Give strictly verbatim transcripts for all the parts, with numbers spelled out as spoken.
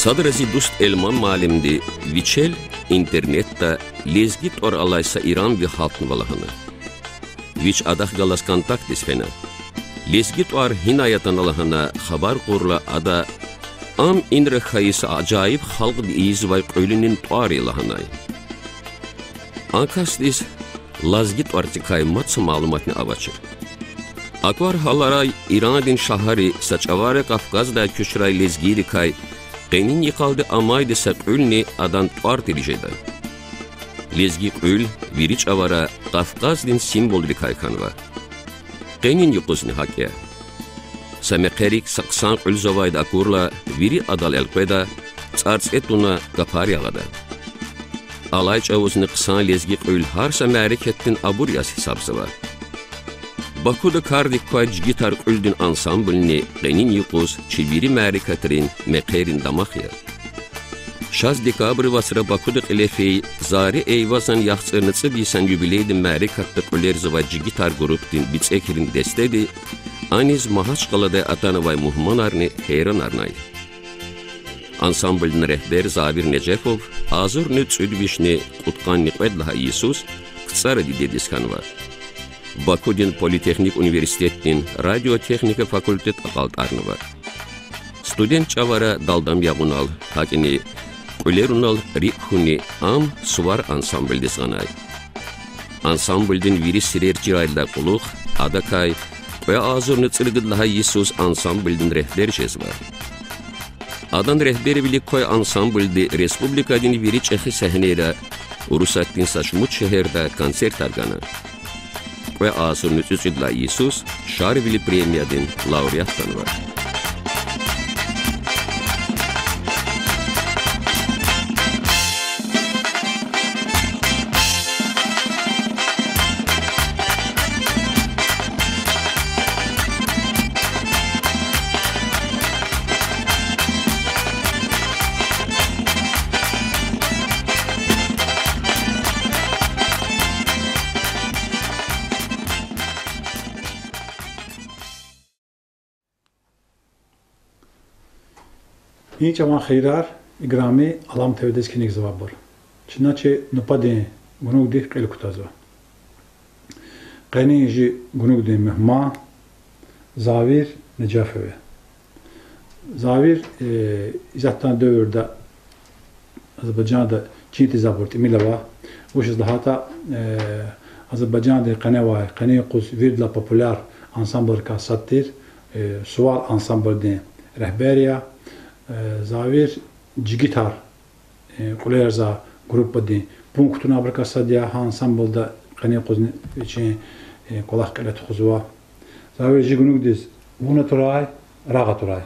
Садра зи дуст Эльман муаллимди вичел интернетда лезги тӀвар алай са иранви гьалтнава лагьана. Вич адахъ галаз контактдиз фена. Лезги тӀвар гьинай атана лагьана хабар кьурла, ада ам инра хьайи са ажайиб халкьди ийизвай кьуьлунин тӀвар я лагьанай. А касдиз лазги тӀварцикай мад са малуматни авачир. Аквар гьаларай, Ирандин шагьари са чӀавара Кавказдай куьчрай лезгийрикай къенин йикъалди амайди са кьуьлни адан тӀвар тир жеда. Лезги кьуьл вири чӀавара Кавказдин символрикай хьанва. Къенин юкъузни гьакӀ я. Са мехъерик са хъсан кьуьлзавайди акурла, вири адал элкъведа, цӀарцӀе туна, капар ягъада. Алай чӀавузни хъсан лезги кьуьл гьар са мярекатдин абур яз гьисабзава. Бакуда кардик квай Жигитар кьуьлдин ансамблни къенин юкъуз чи вири мярекатрин мехъерин дамах я. Шаз декабрь вацра Бакуда кьиле фейи Заре Эйвазан яхцӀурни цӀуд йисан юбилейдин мярекатда кьуьлерзавай Жигитар группадин бицӀекрин дестеди аниз Магьачкъаладай атанвай мугьманарни гьейранарнай. Ансамблдин регьбер Завир Нежефов агъзурни кӀуьд вишни кьудкъанни кьвед лагьай йисуз КцӀара дидедиз хьанва. Бакудин политехник университетдин радиотехника факультет акьалтӀарнава. Студент чӀавара далдам ягъунал, гьакӀни кьуьлерунал рикӀ хьуни ам Сувар ансамблдиз гъанай. Ансамблдин вири сирер чирайдалай кьулухъ адакай кьве агъзурни цӀуругуд лагьай йисуз ансамблдин регьбер жезва. Адан регьбервилик квай ансамблди республикадин вири чӀехи сегьнейра, Урусатдин са шумуд шегьерда концертар гана. Кьве агъзурни цӀекӀуьд лагьай йисуз Шарвили премиядин лауреат хьанва. И чӀаван хийирар, играми Алам ТВ-диз килигзавайбур. Чна чи нубатдин гунугдихъ кьил кутазва. Къенин жи гунугдин мугьман Завир Нежефов я. Завир, э, исятда девирда Азербайжанда чин тийизвайбур тӀимил ава. Вучиз лагьайтӀа, э, Азербайжандин къеневай, къенин юкъуз виридалай популяр ансамблрикай сад тир, э, Сувар ансамблдин регьбер я. Э, Завир Жигитар, э, кьуьлерзавай группадин пун кутунвайбурукай сад я, гьа ансамблда къенин юкъузни вичин, э, кӀвалах кьиле тухузва. Завир, жи гунугдиз вун атурай, рагъ атурай.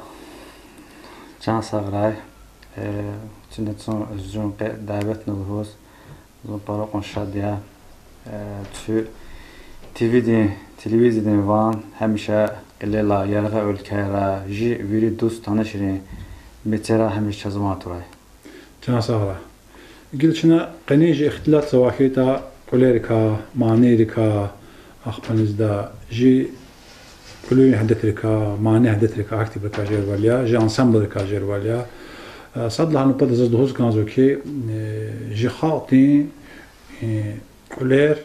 Чан сагърай. Э, чна цун зун къе дяветна лугьуз, зун пара кьван шад я. Э, цуь ТВ-дин, телевизордин ван гьамиша кьилел алай яргъа уьлквейра, жи вири дуст-танишрин мецера гьамиша чаз ван атурай. Чан сагърай. Гила чна къенин жи ихтилатзава хьайитӀа кьуьлерикай, манийрикай, ахпа низда жи кьуьлуьн гьадетрикай, мани гьадетрикай, ахьтинбурукай жервал я, жи ансамблрикай жервал я. Э, сад лагьай нубатда заз лугьуз кӀанзава хьи, э, жи халкьдин, э, кьуьлер,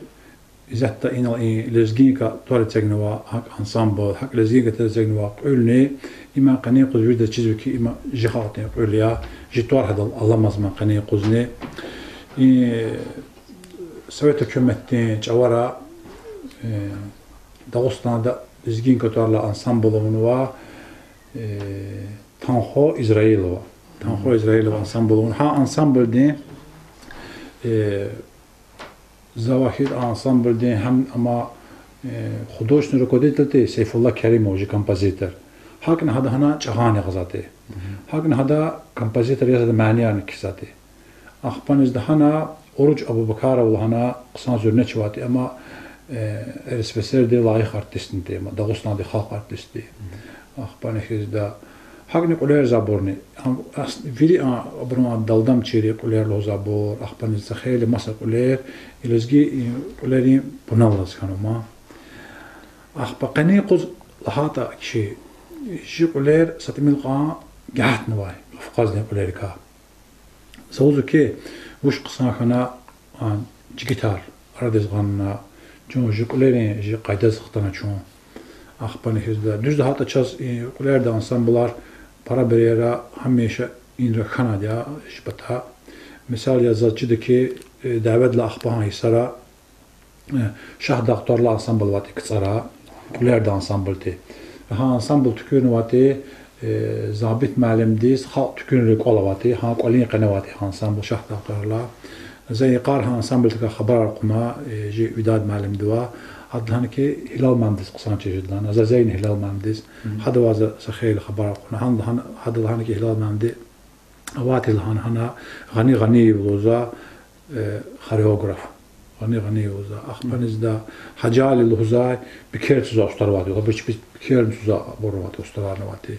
исятда инал и лезгинка тӀвар эцигнавай гьакӀ ансамбл, гьакӀ лезгинка тӀвар эцигнавай кьуьлни, има къенин юкъуз виридаз чизва хьи, има жи халкьдин кьуьл я, жи тӀвар гьадал аламазма къенин юкъузни. И Совет гьукуматдин чӀавара, э, Дагъустанда лезгинка тӀвар алай ансамбл авунва, э, Танхо Израилова. Танхо Израилова ансамбл авуна. Гьа ансамблдин, э, завахид ансамблдин гьам ама, э, художественный руководитель тир Сейфулла Керимов, жи композитор. ГьакӀни гьада гьана чӀагъан ягъизвай тир. ГьакӀни гьада композитор яз гьада маниярни кхьизвай тир. Ахпа низда гьана Уруж Абубакаров лагьана хъсан зуьрнечи авай тир, ама, э, РСФСР-дин лайих артистни тир, ама Дагъустандин халкь артист тир. Ахпа низда гьакӀни кьуьлерзавайбурни, ам, ас-, вири, а, абурун далдамчийри кьуьлер лугьузвайбур, ахпа низда хейлин маса кьуьлер, и лезги, и, кьуьлерин пуналлаз хьанва ма. Ахпа къенин юкъуз лагьайтӀа хьи, жи кьуьлер са тӀимил кьван гагьатнавай. Кавказдин кьуьлерикай. За лугьузва хьи, вуч хъсан хьана, а, жигитар арадиз гъана, чун жи кьуьлерин жи къайдадиз хтана чун. Ахпани хьизда. Дуьз лагьайтӀа, чаз и кьуьлерда ансамблар пара берейра гьамиша инра хьанвайди я жи пата. Мисал яз заз чида хьи, э, дяведилай ахпа гьа йисара Э, Шагьдагъ тӀвар алай ансамбл авайтӀи КцӀара, кьуьлерда ансамбл тир. Гьа ансамбл туькӀуьрнавайтӀи, э, Забит муаллимдиз халкь туькӀуьрунрин кӀвал авайтӀи, гьа кӀвалин къене авайтӀи гьа ансамбл Шагьдагъ тӀвар алай. За и йикъар гьа ансамблдикай хабарар кьуна, э, жи Видад муаллимдивай. Ада лагьана хьи, Гьилал муаллимдиз хъсан чиз жеда лагьана, за зегьин Гьилал муаллимдиз. Гьадавай за, за хейлин хабарар кьуна. Гьан лагьан-, гьада лагьана хьи, Гьилал муаллимди авайтӀи лагьана гьана Гъани Гъаниев лугьузва, э, хореограф. Гъани Гъаниев лугьузва. Ахпанизда Гьажали лугьузвай, бикер цузвай устӀар авайтӀи, абур чпиз бикер цузвай абур авайтӀи, устӀарарни авайтӀи.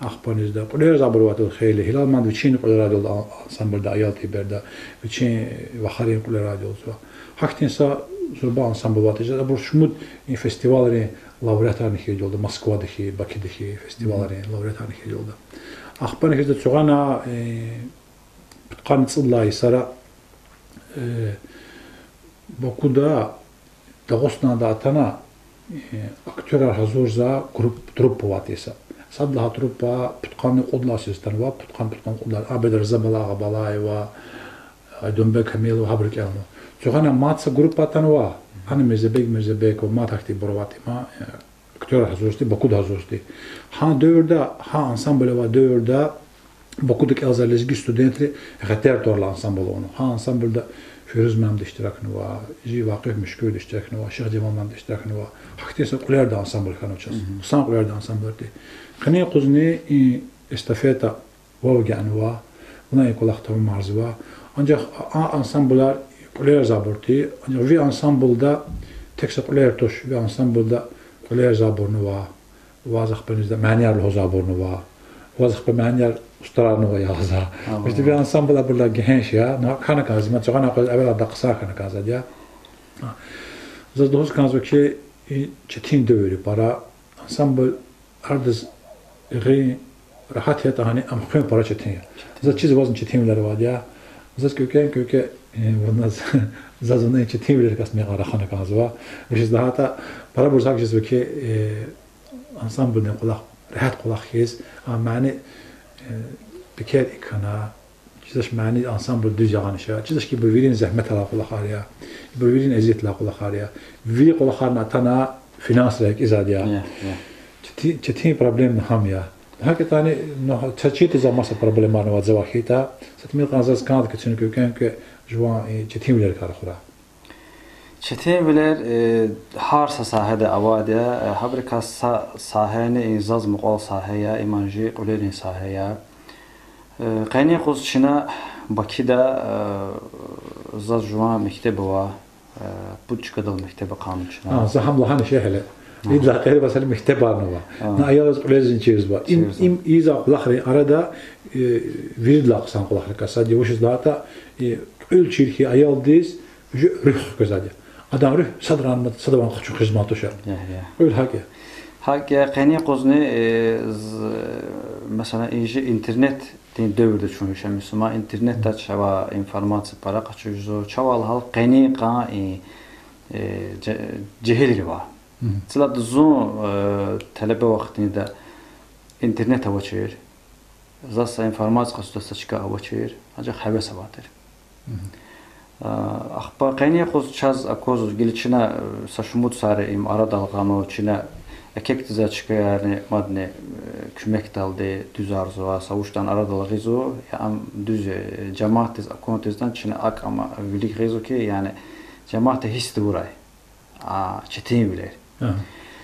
Ахпанизда кьуьлерзавайбур авайтӀи хейлин. Гьилал муаллимди вичин кьуьлерайди я лугьузва ансамблда, аял тир береда, вичин вахарин кьуьлерайди я лугьузва. Гьахьтин са зурба ансамбл авайтӀи жеда, абур шумуд и фестивалрин лауреатарни хьайиди я лугьузва, Москвада хьи, Бакуда хьи, фестивалрин лауреатарни хьайиди я лугьузва. Ахпани хьизда цугъана, э, пудкъанни цӀуд лагьай йисара, э, Бакуда, Дагъустанда атана, э, актёрар гьазурзавай груп-, труппа авайтӀи са. Сад лагьай труппа пудкъанни кьуд лагьай йисуз атанва, пудкъанни, пудкъанни кьуд лагьай, а береда Рзабалай Агъабалаева, Айдунбек Камилов, гьабуру кӀелнава. Цугъана мад са группа атанва, ана Мирзабег Мирзабеков, мад гьахьтинбур авайтӀи, ма, э, актёрар гьазурзавайди, Бакуда гьазурзавайди. Гьа девирда, гьа ансамбль авай девирда Бакуда кӀелзавай лезги студентри Гъетер тӀвар алай ансамбль авунва. Гьа ансамблда Фируз муаллимди иштиракнава, жи Вакъиф Муьшкуьрди иштиракнава, Шихжамал муаллимди иштиракнава. Гьахьтин са кьуьлерда ансамбль хьанва чаз. Хъсан кьуьлерда ансамблар тир. Къенин юкъузни и эстафета вав агакьнава, вуна и кӀвалах тамамарзава. Анжах а ансамблар кьуьлерзавайбур тир, анжах ви ансамблда тек са кьуьлер туш, ви ансамблда кьуьлерзавайбурни ава, ваз ахпанизда манияр лугьузвайбурни ава, ваз ахпа манияр, устӀарарни ава ялгъза. Вучиз лагьайтӀа ви ансамбл абурулай гегьенш я, ну, хьана кӀанзава, цугъана акъваз эвелан хъсан хьана кӀанзавайди я. Заз лугьуз кӀанзава хьи, и четин девир я пара, ансамбл арадиз гъун регьят ятӀани, ам хуьн пара четин я. Заз чизвазни четинвилер авайди я. Заз кӀвекӀве, кӀвекӀве, э, вуна з-, заз вуна и четинвилерикай са мекьи рахана кӀанзава. Вучиз лагьайтӀа, парабур зак жезва хьи, э, ансамблдин кӀвалах регьят кӀвалах хьиз, а мани, э, пекер икӀ хьана, чизвач мани ансамбл дуьз ягъаниша, чизвач хьи, ибур вирин зегьмет алай кӀвалахар я, ибур вирин эзият алай кӀвалахар я. Вири кӀвалахарни атана финансра экъизайди я. Чети-, четин проблемани гьам я. ГьакӀ ятӀани, ну, чаз чирзава маса проблемани авазва хьайитӀа, са тӀимил кьван заз кӀанда хьи, цуьн кӀвекӀве, кӀвекӀве жуван и четинвилерикай рахурай. Четинвилер, э, гьар са сагьеда авайди я, э, гьабурукай са сагьени, и заз мукьвал сагье я, им жи кьуьлерин сагье я. Э, къенин юкъуз чна Бакуда, э, заз жуван мектеб ава, э, пуд чкадал мектеб акъудна чна. А, за гьам лагьана шехьеле. Идалай кьвед лагьай йисалай мектебарни ава. На аялриз кьуьлерзавайни чирзава. Им, им ийизвай кӀвалахрин арада, э, виридалай хъсан кӀвалахрикай сад я, вучиз лагьайтӀа, э, кьуьл чир хьайи аялдиз жи руьгь хквезвайди я. Адан руьгь садрани мад, садавайни къачун хизмат туш. Кьуьл гьакӀ я. ГьакӀ я, къенин юкъузни, э, з-, месела, и жи интернетдин девирда чун яшамиш жезва, интернетда чавай информация пара къачуз жезва, чавай лагьайла къенин къан и, э, же-, жегьилривай. Цлад зун, э, талебе вахтунда интернет авачир. Заз са информация къачудай са чка авачир, анжах гьевес авай тир. А, ахпа къенин юкъуз чаз аквазва, гила чна, э, са шумуд йисар им арадал гъанва, чна экв-эквдиз а чкаярни мадни, э, куьмекдалди дуьзарзава, са вуч ятӀани арадал гъизва, я ам дуьз, э, жемятдиз акунтӀиз ятӀани чна акӀ ам вилик гъизва хьи, яни жемятди гьисс тавурай. А, четинвилер.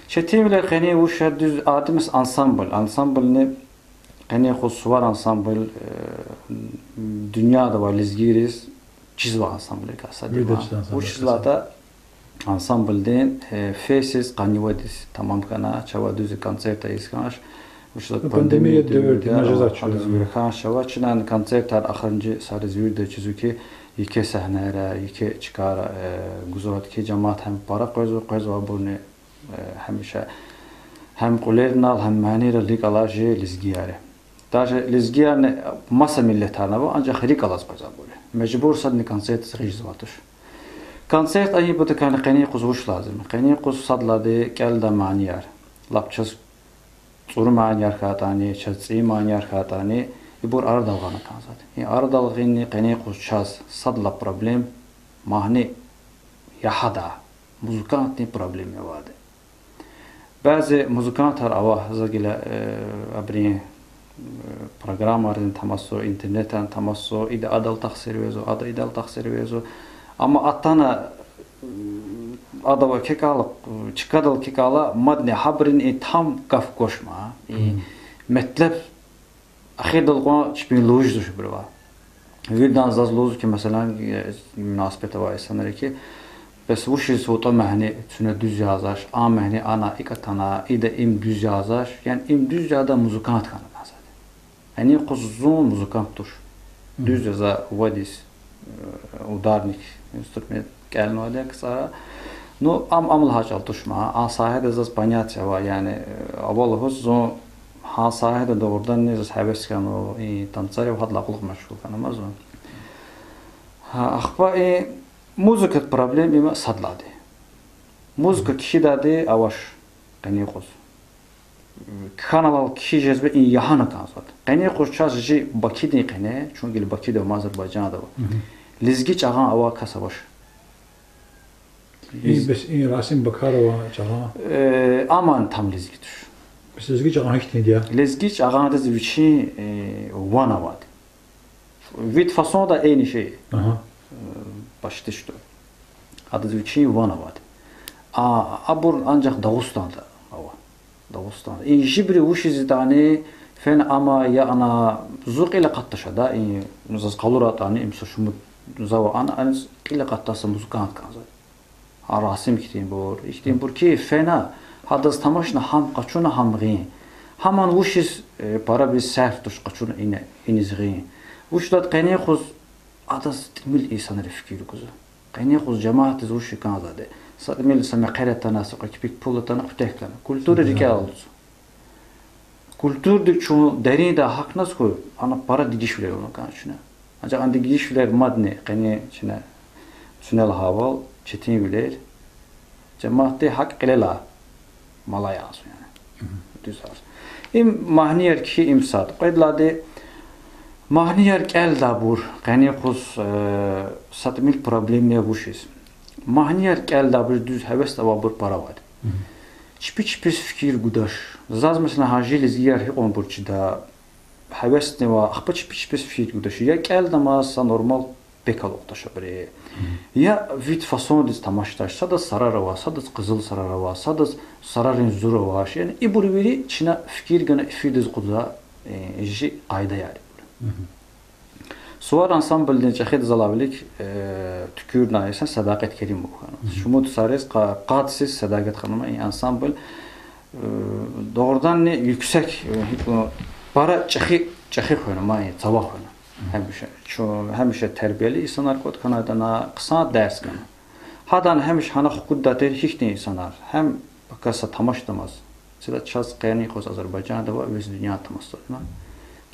Четинвилер къенин вуч я, дуьз, а, димис ансамбль. Ансамблни къенин юкъуз сувар ансамбль, э, дуьньяда авай лезгийриз чизвай ансамблрикай сад я. Вучиз лагьайтӀа ансамблдин, э, фейсиз къанни вад йис тамам хьана, чавай дуьз концерт ийиз хьанач. Вучиз лагьайтӀа пандемия девирда, пандемия девирда, адаз вири хьанач чавай, чна концертар эхиримжи йисариз вирида чизва хьи, еке сегьнейра, еке чкайра, э, гузвайди хьи, жемят гьам пара къвезва, къвезвайбурни, э, гьамиша гьам кьуьлердал, гьам манийрал рикӀ алай жи лезгияр я. Даже лезгиярни маса миллетарни ава, анжах рикӀ алаз къвезвайбур я. Мажбур садни концертдиз гъиз жезвайди туш. Концерт айибурукайни къенин юкъуз вуч лазим я? Къенин юкъуз сад лагьайди кӀелдай манияр. Лап чаз цӀуру манияр хьайитӀани, чаз цӀийи манияр хьайитӀани, ибур арадал гъана кӀанзавайди. И арадал гъинни къенин юкъуз чаз сад лагьай проблем магьни яхадай, музыкантдин проблем авайди. Бязи музыкантар ава, за гила, э, абурун, э, программайризни тамашзава, интернетарни тамашзава, ида адал тахсир ийизва, ада идал тахсир ийизва. Амма атана, м, адав экв кӀвалах, чкадал экв кӀвалах, мадни гьабурун и там гаф гвачма, и метлеб эхирдал кьван чпин лугьуз жезвайбур ава. Виридалай заз лугьузва хьи, месела, э, мунасибет авай инсанри хьи, бес вучиз вутӀа магьни куьне дуьз язавач, а магьни ана икӀ атана, ида им дуьз язавач, яни им дуьз ядай музыкант хьана кӀанзавайди. Къенин юкъуз зун музыкант туш. Дуьз яза вад йис, э, ударник инструмент кӀелнавайди я КцӀара. Ну, ам, ам лагьай чӀал тушма, а сагьеда заз понятие ава, яни, э, ава лугьуз зун гьа сагьеда дугъриданни заз гьевес хьанва, и танцарив гьадалай кьулухъ машгъул хьанама зун. Гьа, ахпа и музыкадин проблем има сад лагьайди. Музыка кхьидайди авач къенин юкъуз. Кхьенвайвал кхьиз жезва, и ягьана кӀанзавайди. Къенин юкъуз чаз чи Бакудин къене, чун гила Бакуда авама, Азербайжанда ава, лезги чӀагъан авай кас авач. И бес и Расим Бакарова чӀагъан? Э, амни там лезги туш. Бес лезги чӀагъан гьихьтинди я? Лезги чӀагъандиз вичин, э, ван авайди. Вид фасонда эйни шей. Э, почти что. Адаз вичин ван авайди. А, абур анжах Дагъустанда ава. Дагъустанда. И жибри вучиз ятӀани, фена ама я ана, зун кьил акъатдач ада, и заз къалуратӀани, им са шумуд зава ана, аниз кьил акъатдай са музыкант кӀанзавайди. А Расим хьтинбур, ихьтинбур хьи фена, гьадаз тамашна гьам къачуна, гьам гъин. Гьаман вучиз, э, парабуруз сарф туш къачуна ина, иниз гъин. Вучиз лагьайтӀа къенин юкъуз адаз тӀимил инсанри фикир гузва. Къенин юкъуз жемятдиз вуч кӀанзавайди? Са тӀимил са мехъер атана, са кьве кепек пул атана, къуьтягь хьана. Культура рикӀел алудзава. Культурадик чун дериндай гьахьназ хьуй, ана пара дегишвилер авуна кӀан чна. Анжах а дегишвилер мадни къенин чна, чна лагьайвал, четинвилер жемятди гьакӀ кьилелай малай язва яни. Дуьз язва. Им магьнияр кхьи, им сад. Кьвед лагьайди, магьнияр кӀелдайбур къенин юкъуз, э, са тӀимил проблемни я вучиз. Магьнияр кӀелдайбур дуьз гьевесда авайбур пара авайди. Чпи чпиз фикир гудач. Заз, месела, гьа чи лезгияр гьикьванбур чида, гьевесни ава, ахпа чпи чпиз фикир гудач. Я кӀелдамаз са нормал пек алукӀдач абуру, я вид фасондиз тамашдач. Садаз сарар ава, садаз къизил сарар ава, садаз сарарин зур авач. Яни ибур вири чна фикир гана эфирдиз акъудзавай, э, чи къайдаяр я. Сувар ансамблдин чӀехиди залай вилик, э, туькӀуьрнай инсан Седакъет Керимова хьана. Шумуд йисариз къа-, къадсиз Седакъет ханума и ансамбль, э, дугъриданни, юксек, э, гьикӀ лугьун, пара чӀехи, чӀехи хвена ман, цава хвена. Гьамиша чун, гьамиша тербияли инсанар кӀватӀ хьанайтӀа, хъсан дерс гана. Гьадан гьамиша гьана хкуддай тир гьихьтин инсанар. Гьам пака са тамашдамаз. Цила чаз къенин юкъуз Азербайжанда ва весь дуьньяда тамашзава.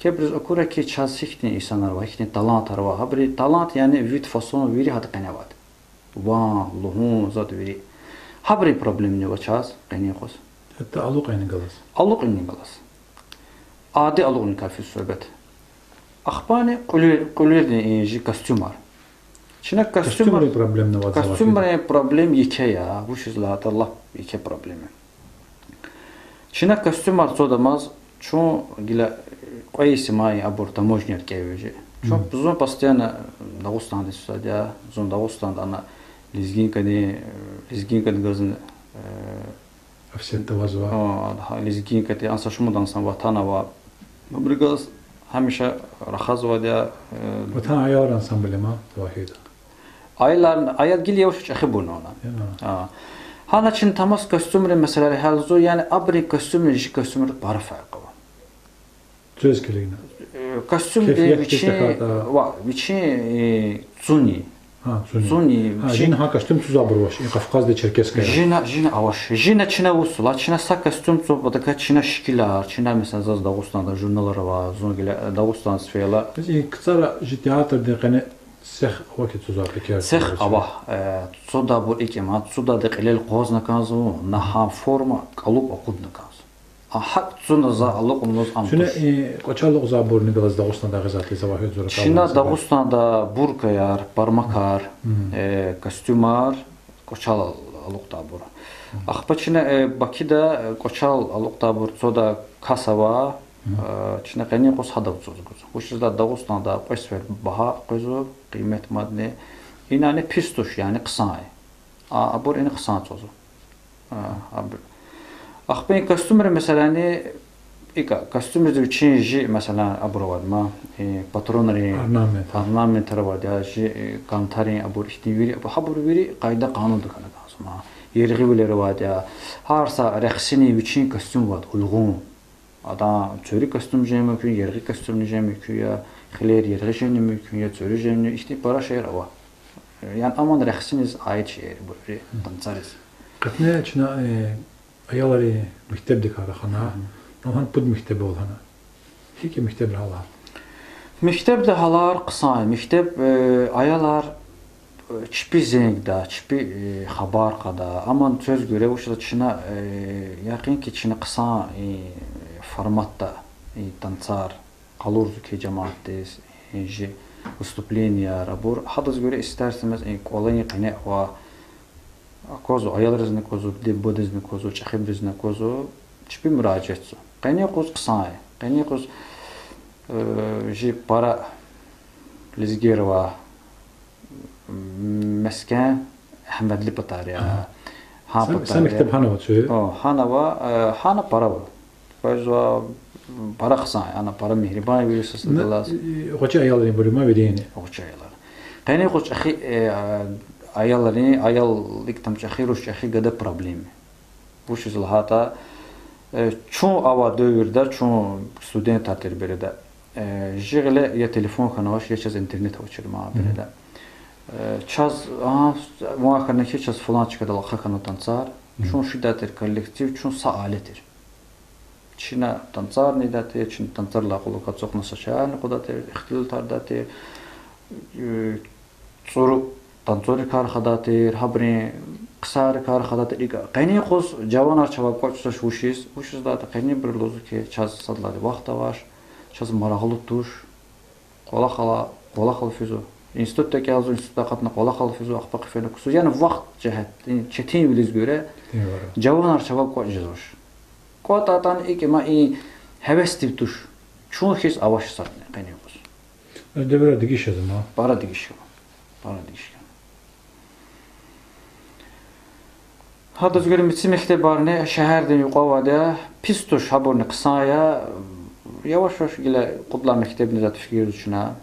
Кепиз акура хьи, чаз гьихьтин инсанар ва гьихьтин талантар ва гьабурун талант, яни вид фасон вири гьада къене авайди. Ван, лугьун, зад вири. Гьабурун проблемни ава чаз къенин юкъуз. Гьатта алукӀунни галаз. АлукӀунни галаз. Ади алукӀунникай физ суьгьбет. Ахпани кьуьлуь-, кьуьлуьрдин и чи костюмар. Чна костюмар, костюмрин проблемни ава, костюмрин проблем еке я, вучиз лагьайтӀа лап еке проблема. Чна костюмар цадамаз, чун гила кьве йис ман я абур таможняяр кӀевиз. Чун, зун постоянно Дагъустандиз фусад я, зун Дагъустанда ана лезгинкадин, лезгинкадин галазни, э, офсетда авазва. Гьа, лезгинкадин, а са шумуд инсан ватан ава. Абуру галаз гьамиша рахазвайди я, э, Ватан аялар ансамбль я ма, Вагьид? Аялар, аял гила яваш-яваш чӀехибурна ана. Гьана чна тамаш костюмрин месэлайрин гьялзава, яни абурун костюмрин, чи костюмрин пара фаркъ ава. Костюмдин вичин, ва, вичин, э, цуни. Цуни. Цуни, гьа, жи- жина гьа костюм цузвайбур авач, и Кавказда, Черкесская. Жина, жина авач. Жина чна вуцла, чна са костюм цупатака чна шикилар, чна, месела, заз Дагъустанда журналар ава, зун гила Дагъустандиз фейила. Бес и КцӀара жи театрдин къене цех ава хьи цузвай пекер? Цех ава, э, цудайбур икӀ я, цудайди кьилел акъвазна кӀанзава, на гьа форма кӀалуб акъудна кӀанзава. А гьакӀ цуна за алукьун лугьуз ам туш. Чна и кӀвачел алукӀзавайбурни галаз Дагъустанда гъизвайди завай гьуьзур акална. Чна Дагъустанда буркаяр, бармакар, э, костюмар, кӀвачел алукӀдайбур. Ахпа чна, э, Бакида, э, кӀвачел алукӀдайбур цуда кас ава, э, чна къенин юкъуз гьадав цуз гузва. Вучиз лагьайтӀа Дагъустанда кьве сефер багьа къвезва, къимет мадни. Инани пис туш, яни хъсан я. А абур ина хъсан цузва. А, абур. Ахпа и костюмри, меселани, икӀа, костюмриз вичин жи, месела, абур авайди ма, и патронрин орнаментар авайди я, жи, и кантарин абур ихьтин вири, гьабур вири къайда-къанунда хьана кӀанзава ма. Яргъивилер авайди я, гьар са рехсини вичин костюм авайди, уйгъун. Адан цуьри костюм жен мумкин, яргъи костюмни жен мумкин я, хилер яргъи жени мумкин я, цуьри жени, ихьтин пара шейэр ава. Яни аман рехсиниз аид шейэр ибур, танцариз. Къе чна, э, аялрин мектебдикай рахана, ам гьана пуд мектеб ава гьана. ГьикӀ я мектебра гьалар? Мектебда гьалар хъсан я. Мектеб, э, аялар чпи зенгда, чпи, э, хабар кьада. Амма квез гуьре вучда чна, э, якъин хьи чна хъсан, э, форматда, э, танцар къалурзава хьи жемятдиз, э, жи выступленияр, абур. Гьадаз гуьре истер-истемез, э, кӀвалин къене ава, аквазва, аялризни аквазва, диде-бубадизни аквазва, чӀехибурузни аквазва, чпи муражатзава. Къенин юкъуз хъсан я. Къенин юкъуз, э, жи пара лезгияр ава, Мескен Агьмедли патар я. Гьа патар я. Са мектеб гьана ава чи? О, гьана ава, э, гьана пара ава. Къвезва, пара хъсан я, ана пара мегьрибан вири са сад галаз. ГъвечӀи аялринбур я ма вирини? ГъвечӀи аялар. Къенин юкъуз чӀехи, э, аялрин, аял икӀ там чӀехи, руш чӀехи гада проблема. Вучиз лагьайтӀа, э, чун авай девирда, чун студентар тир береда, э, жи гъиле я телефон хьанавач, я чаз интернет авачир ма береда. Э, чаз, а, ван хьана хьи, чаз флан чкадал ахъа хьана танцар. Чун шидай тир коллектив, чун са аиле тир. Чна танцарни ийидай тир, чна танцарилай кьулухъ ацукьна са шаярни кьудай тир, ихтилатар ийидай тир, э, цӀуру танцоррикай рахадай тир, гьабурун хъсанрикай рахадай тир. ИкӀ, къенин юкъуз жаванар чавай кӀватӀ жезвач вучиз, вучиз лагьайтӀа къенинбуру лугьузва хьи, чаз сад лагьайди вахт авач, чаз марагълу туш. КӀвалахал, кӀвалахал физва. Институтда кӀелзава, институтда акъатна кӀвалахал физва, ахпа хъфена ксуз. Яни вахт жигьетдин четинвилиз гуьре жаванар чавай кӀватӀ жезвач. КӀватӀайтӀани икӀ я ма, и гьевесдив туш. Чун хьиз авач садни къенин юкъуз. Девирар дегиш жезва ма. Пара дегиш жезва. Пара дегиш жезва. Гьадаз гуьре мици мектебарни шегьердин юкьва авайди я, пис туш, гьабурни хъсан я, яваш-яваш гила кьуд лагьай мектебни затӀ фикирзава чна.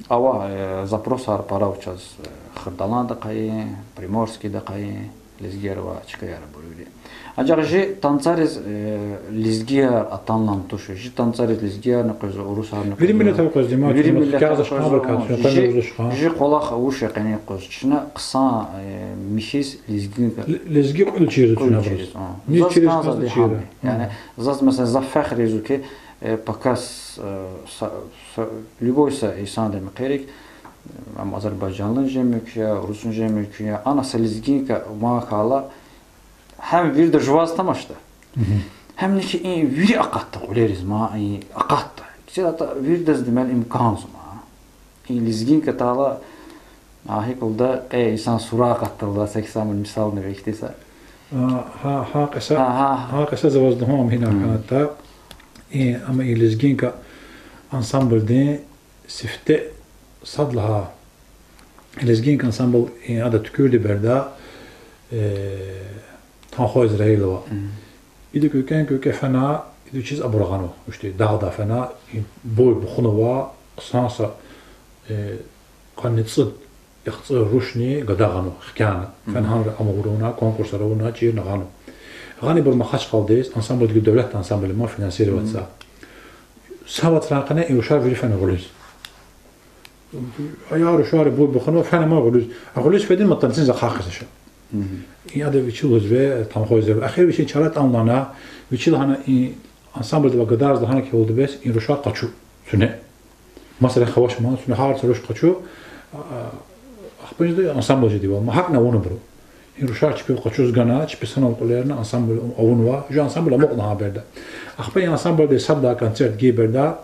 Ава, э, запросар пара ава чаз, э, Хырдаланда къайи, Приморскийда къайи, лезгияр ва чкаяр абур вири. Анжах жи танцариз, э, лезгияр атанлан туш, жи танцариз лезгиярни къвезва, урусарни къвезва. Вири миллетар къвезва, вири миллетар къвезва, жи кӀвалах вуч я къенин юкъуз? Чна хъсан, э, михьиз лезгинка. Лезги кьуьл чирзава чна абуруз. Заз кӀанзавайди гьам я. Яни заз, месела, за фехрзава хьи, э, показ, э, са, са, любой са инсанди мехъерик, ам азербайжанлуни жен мумкин я, урусни жен мумкин я, ана са лезгинка ван хьайила, гьам вирида жуваз тамашда. Гьамни хьи и вири акъатда кьуьлериз ма, и акъатда. Ксилата виридаз димел имканзава ма. И лезгинка атайла, а гьикӀ лугьуда, кьей инсан сура акъатдайла, са ксаман мисални вехьиз са. А, гьа, гьа кьиса, гьа кьиса за ваз лугьун ам гьина хьанатӀа. И, амма и лезгинка ансамблдин сифте сад лагьай лезгинка ансамбл, и, ада туькӀуьрди береда, э, Танхо Израилова. Ида куькӀвен-куькӀвен фена, ида вичиз абур гъанва, вучтин, дагъдай фена, и буй бухунва, хъсан са, э, къанни цӀуд яхцӀур рушни гада гъанва, хкяна. Фена гьанра ам авуна, конкурсар авуна, чирна гъанва. Гъанибур Махачкъаладиз, ансамблдик девлетдин ансамбл я ма, финансироватьзава. Са вацран къене и рушар вири фена гъуьлуьз. Аяр рушари буй буханва, фена ма гъуьлуьз. А гъуьлуьз федин ма танцин захъа хъизаша. И ада вичи лугьузва, тамхвай зер. Эхир вичин чара тӀан лагьана, вичи лагьана и ансамблдивай гадарзава лагьана хьи, валди бес и рушар къачу. Цуьне. Маса рехъ авач ман, цуьне гьар са руш къачу. А, ахпа инзди ансамбль жедайвал, ма гьакӀни авунвайбуру. И рушар чпив къачуз гана, чпи санал кьуьлерна ансамбль авунва, жу ансамбль амукьна гьа береда. Ахпа и ансамбльди сад лагьай концерт гайи береда,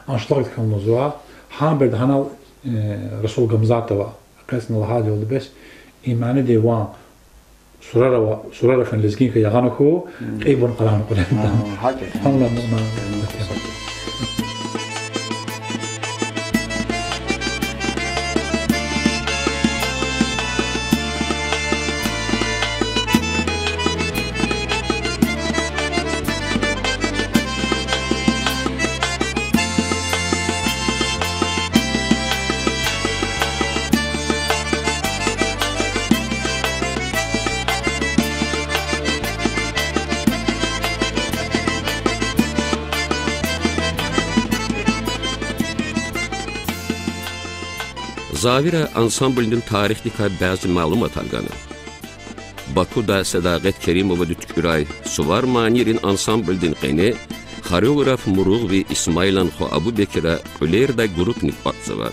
аншлаг хьанлузва, гьа береда гьанал, э, Расул Гамзатова къецна лагьайди, валди бес, и манидин ван сурарава, сурара фена лезгинка ягъана хьуй, кьейибурни къарагъна кьуьлерда. Гьа, гьакъикъатда. Гьанлана. Завира ансамблдин тарихдикай бязи малуматар гана. Бакуда Седакъет Керимовади туькӀуьрай Сувар манийрин ансамблдин къене хореограф Муругъви Исмаилан хва Абубекира кьуьлердай группни кӀватӀзава.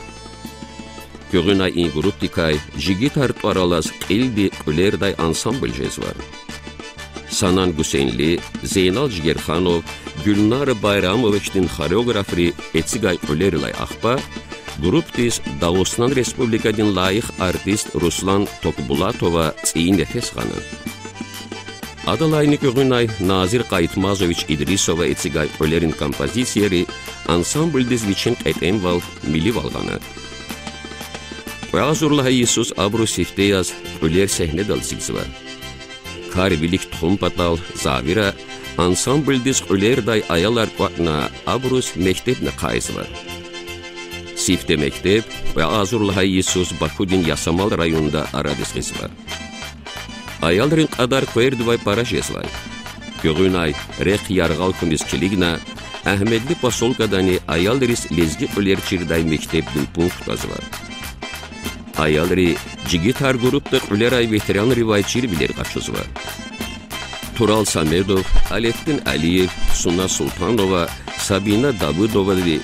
Гуьгъуьнай и группадикай жигитар тӀвар алаз кьилди кьуьлердай ансамбль жезва. Санан Гусейнли, Зейнал Жигерханов, Гуьлнара Байрамовачдин хореографри эцигай кьуьлерилай ахпа группадиз Дагъустан Республикадин лайих артист Руслан Токбулатова цӀийи нефес гъана. Адалайни гуьгъуьнай Назир Къайтмазович Идрисова эцигай кьуьлерин композицияри ансамблдиз вичин кьетӀенвал, миливал гъана. Кьве агъзур лагьай йисуз абуру сифте яз кьуьлер сегьнедал эцигзава. Кар вилик тухун патал Завира ансамблдиз кьуьлердай аялар кӀватӀна, абуруз мектебни ахъайзава. Сифте мектеб кьве агъзур лагьай йисуз Бакудин Ясамал районда арадиз гъизва. Аялрин кьадар къвердавай пара жезвай. Гуьгъуьнай рехъ яргъал хьуниз килигна, Агьмедли посёлкадани аялриз лезги кьуьлер чирдай мектебдин пункт твазва. Аялри жигитар группада кьуьлерай ветеранривай чирвилер къачузва. Турал Самедов, Алетдин Алиев, Суна Султанова, Сабина Давыдовави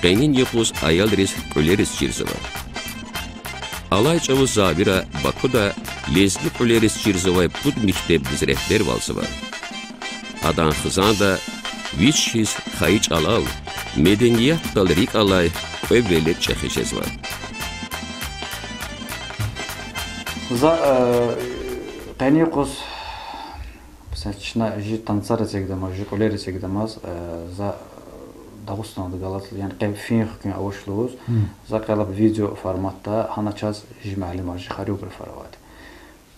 къенин юкъуз аялриз кьуьлериз чирзава. Алай чӀавуз Завира Бакуда лезги кьуьлериз чирзавай пуд мектебдиз регьбервалзава. Адан хизанда вич хьиз хайи чӀалал, медениятдал рикӀ алай кьве велед чӀехи жезва. За, э, къенин юкъуз, са чна жи танцар эцигдамаз, жи кьуьлер эцигдамаз, э, за, э, Дагъустанда галаз, яни къе фин-хкун авач лугьуз, за кьве лап видео форматда, гьана чаз жи муаллимар, жи хореографар авайди.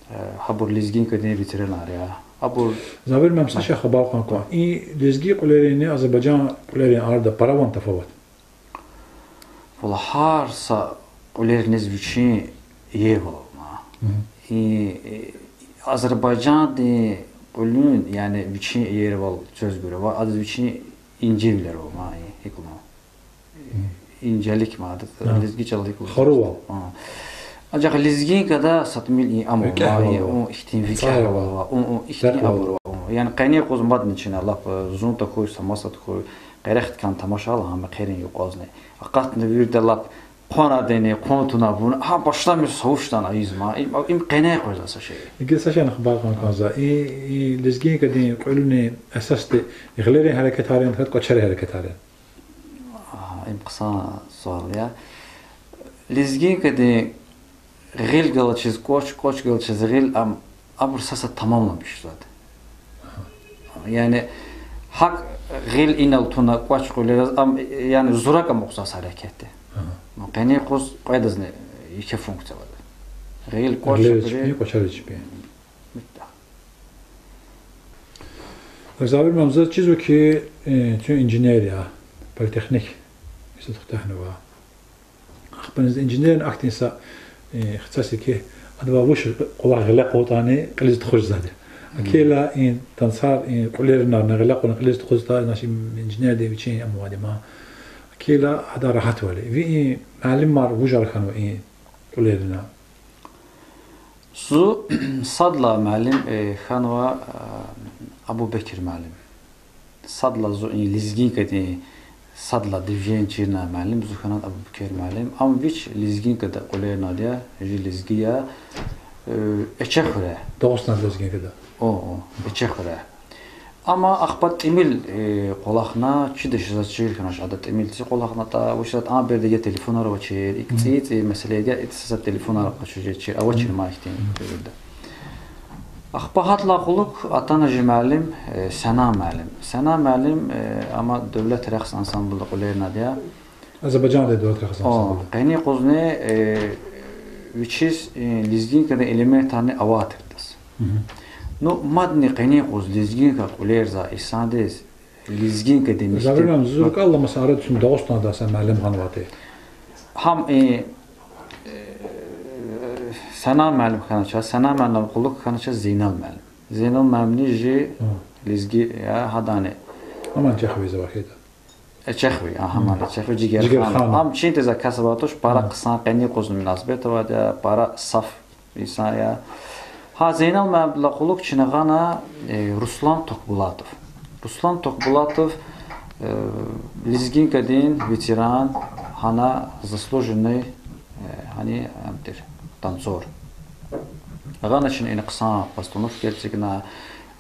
Э, гьабур лезгинкадин ветеранар я. Абур... Завир муаллим, са шей хабар кьан кван. И лезги кьуьлеринни азербайжан кьуьлерин арада пара ван тафават? Валлагь, гьар са кьуьлерни вичин иервал ава. И, э, Азербайжандин кьуьлуьн, яни вичин иервал цвезгур ава, адаз вичин инжевилер ава, и гьикӀ лугьун, инжелик ма, адаз лезги чӀалал гьикӀ лугьун? Анжах лезгинкада са тӀимил и ам ава, и ихьтин викӀегь ава, ихьтин абур ава. Яни къенин юкъуз мадни чна лап, э, зун тахьуй, са маса тахьуй, къерехдикай тамашайла гьа мехъерин юкъузни, акъатна вирида лап хъванадани, хъун тавуна, гьа башламишзавай вуч ятӀани ийизма, им, им къене къвезвай са шей. Ингье са шейни хабар кьан кӀанзава. И, и лезгинкадин кьуьлуьнин эсасди гъилерин гьерекатар яни, тахьайтӀа кӀвачерин гьерекатар яни? Им хъсан суал я. Лезгинкадин гъил галачиз кӀвач, кӀвач галачиз гъил, ам, абур сад-сад тамамламишзавайди. Яни гьакӀ гъил инал туна кӀвач кьуьлераз, ам, яни зуракӀ амукьзавай са гьерекатди. Къенин юкъуз кьведазни еке функция авайди. Гъил, кӀвач, кьуьлер чпин, кӀвачер чпин. Завир муаллим, заз чизва хьи, э, чун инженер я, политехник институт куьтягьнава. Ахпа инженерни ахьтин са, э, хцаси хьи, адавай вуч кӀвалах гъиле кьуртӀани кьилиз тухуз жезвайди. Акила и танцар, и кьуьлерни гъиле кьуна кьилиз тухуз жезвайди, значит, инженердин вичин ам авайди ман. Кила гьада рагьатвал. Ви и муаллимар вужар хьанва и кьуьлерина? Зун сад лагьай муаллим, э, хьанва, э, Абубекир муаллим. Сад лагьай зун и лезгинкадин сад лагьай движение чирнавай муаллим зун хьанвай Абубекир муаллим. Ам вич лезгинкада кьуьлернавайди я, жи лезги я, э, Эчехуьре. Дагъустан лезгинкада. О, о, Эчехуьре. Амма ахпа тӀимил, э, кӀвалахна, чидач заз чир хьанач, ада тӀимил ци кӀвалахнатӀа, вучиз лагьайтӀа а береда я телефонар авачир, икӀ цӀийи-цӀийи месэлаяр я, итимсад телефонар къачуз жедачир, авачир ма ихьтин девирда. Ахпа гьадалай кьулухъ атана жи муаллим, э, Сана муаллим. Сана муаллим, э, амма Девлет рехъ ансамблда кьуьлернавайди я. Азербайжанда Девлет рехъ ансамблда. Къенин юкъузни, э, вичиз, э, лезгинкадин элементарни авай тиртӀа. Ну, мадни къенин юкъуз лезгинка кьуьлерзавай инсандиз, лезгинкадин мектеб. Зуркьалла, масан, арадин Дагъустанда са муаллим гъанвай тир. Гьам, э, э, Сана муаллим хьанач, Сана муаллимдин кьулухъ хьанач Зейнал муаллим. Зейнал муаллимни жи лезги я, гьадани. Аман Чехви за вахида. Эчехви, агьа, гьаман Эчехви, Жигерхан. Жигерхан. Ам чин тир за кас авай туш, пара хъсан, къенин юкъуз мунасибет авайди я, пара саф инсан я. Гьа, Зейнал муаллимдилай кьулухъ чна гъана, э, Руслан Токбулатов. Руслан Токбулатов, э, лезгинкадин ветеран, гьана заслуженный, э, гьани, ам тир, танцор. Гъана чна ина хъсан постановка эцигна.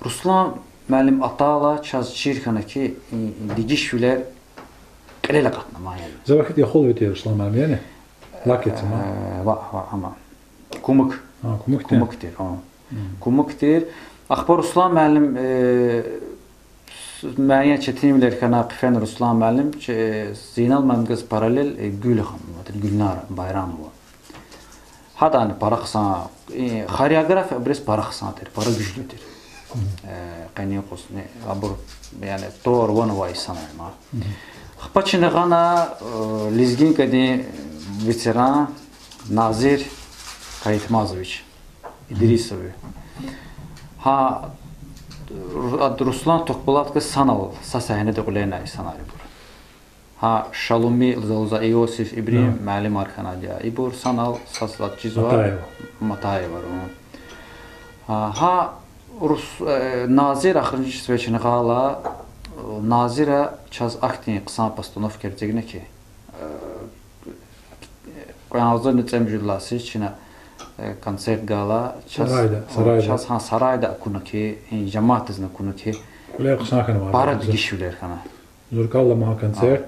Руслан муаллим атайла чаз чир хьана хьи, и, и дегишвилер кьилел акъатна ман яни. За вахида яхулви тир Руслан муаллим яни? Лак эцигна. Э, ва, ва, амма. Кумук. А, кумук тир. Кумук тир, а. Кумук тир. Ахпа Руслан муаллим, э, с-, муайян четинвилер хьана хъфена Руслан муаллим, че-, Зейнал муаллимдиз параллел, э, Гуьлхан, вот, Гуьлнара Байрамова. Гьадани пара хъсан, э, хореография абуруз пара хъсан тир, пара гужлу тир. Э, къенин юкъузни абур, яни, тӀвар ван авай инсанар я ма. Ахпа чна гъана, э, лезгинкадин ветеран Назир Кайтмазович Идрисов. Гьа, Ру-, ад-, Руслан Токбулатоваз санал са сегьнеда кьуьлернавай инсанар ибур. Гьа, Шалуми, лугьузва Иосиф, ибурун муаллимар хьанвайди я. Ибур санал са сад чизва. Матаева. Матаевар, гьа. А, гьа, Рус-, э, Назир ахиримжи сефер чна гъайила, э, Назира чаз ахьтин хъсан постановка эцигна хьи, э, кьве агъзурни цӀемуьжуьд лагьай йисуз чна, э, концерт гайила, чаз, сарайда, о, сарайда. Чаз, гьа, сарайда акуна хьи, и жемятдизни акуна хьи, кьуьлер хъсан хьанва, пара дегишвилер хьана. Зуркьалла ма гьа концерт,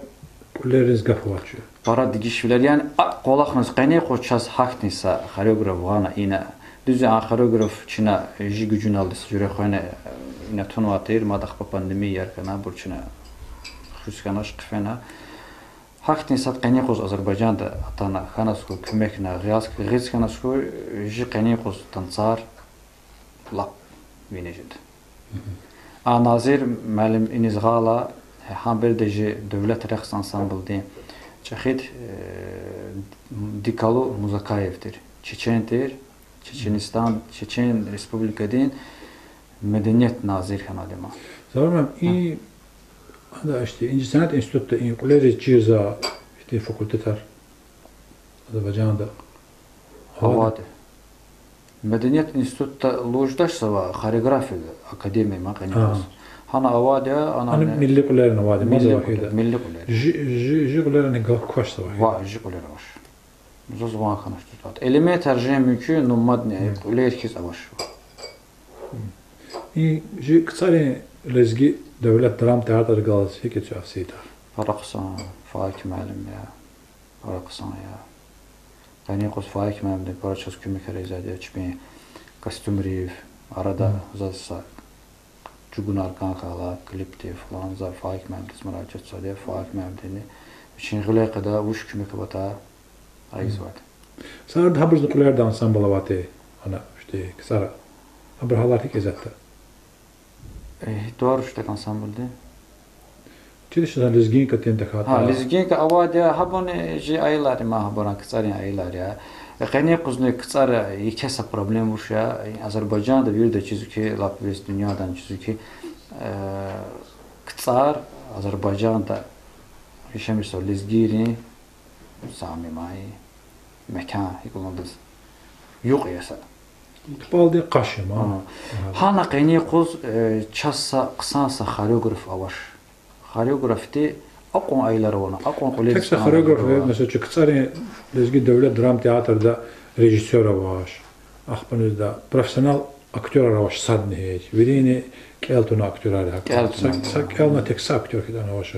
кьуьлериз гаф авач. Пара дегишвилер, яни, а, кӀвалахназ къенин юкъуз чаз гьахьтин са хореограф гъана ина. Дуьз я, а хореограф чна жи гужуналди са жуьре хвена, э, ина тунвай тир, мад ахпа пандемияяр хьана, абур чна хуьз хьанач, хъфена. Гьахьтин сад къенин юкъуз Азербайжанда атана, хьаназ хьуй, куьмекна, гъиз, гъиз хьаназ хьуй, жи къенин юкъуз танцар лап вине жеда. А Назир муаллим иниз гъайила, гьа береда жи Девлет рехъ ансамблдин чӀехид, э, Дикалу Музакаев тир, чечен тир, Чеченистан, Чечен Республикадин меденият назир хьанвайди ма. Завур муаллим, и, ада ишти, инжи сенят институтда и кьуьлериз чирзавай ихьтин факультетар Азербайжанда авайди? Авайди. Меденият институтда лугьуз жедач, завай хореография академия ма къенин юкъуз. Гьана авайди я, ана, ана милли кьуьлерни авайди ма, милли кьуьлер, милли кьуьлер. Жи, жи, жи кьуьлерни галкӀ квач завай? Ва, жи кьуьлер авач. Заз ван хьанач дуьз лагьайтӀа. Элементар жен мумкин, ну мадни кьуьлер хьиз авач. И жи КцӀарин лезги девлет драм театрдихъ галаз гьикӀ я цуь афсиятар? Пара хъсан Фаик муаллим я. Пара хъсан я. Къенин юкъуз Фаик муаллимди пара чаз куьмекар ийизвайди я, чпин костюмрив, арада заз са чӀугунар кӀан хьайила, клипдив флан, за Фаик муаллимдиз муражат ийизвайди я, Фаик муаллимдини вичин гъиле къведа, вуч куьмек аватӀа, ийизвайди. Сарда гьабурузни кьуьлерда ансамбл авайди, ана, ишти, КцӀара. Абуру гьалар гьикӀ ятӀа? Э, тӀвар вуч тахьайтӀа ансамблдин? Чидач за, лезгинка тин тахьайтӀа. Гьа, лезгинка авайди я, гьабурни жи аялар я ма, гьабурни КцӀарин аялар я. Э, къенин юкъузни КцӀара еке са проблема вуч я, Азербайжанда вирида чизва хьи, лап весь дуьньядани чизва хьи, э, КцӀар Азербайжанда Яшамиш жезвай лезгийрин сами май мекан, икӀ лугьудаз, юкь я са. КӀпӀалдин къаш я ман. Гьана къенин юкъуз, э, чаз са хъсан са хореограф авач. Хореографди акьван аялар авани, акьван кӀвале... Тек са хореограф, месела, чи КцӀарин, лезги девлет драм театрда режиссёр авач. Ахпа низда профессионал актёрар авач садни гьич. Вирини кӀел туна актёрар я. КӀел туна. Са, са кӀелна тек са актёр хьтин авач.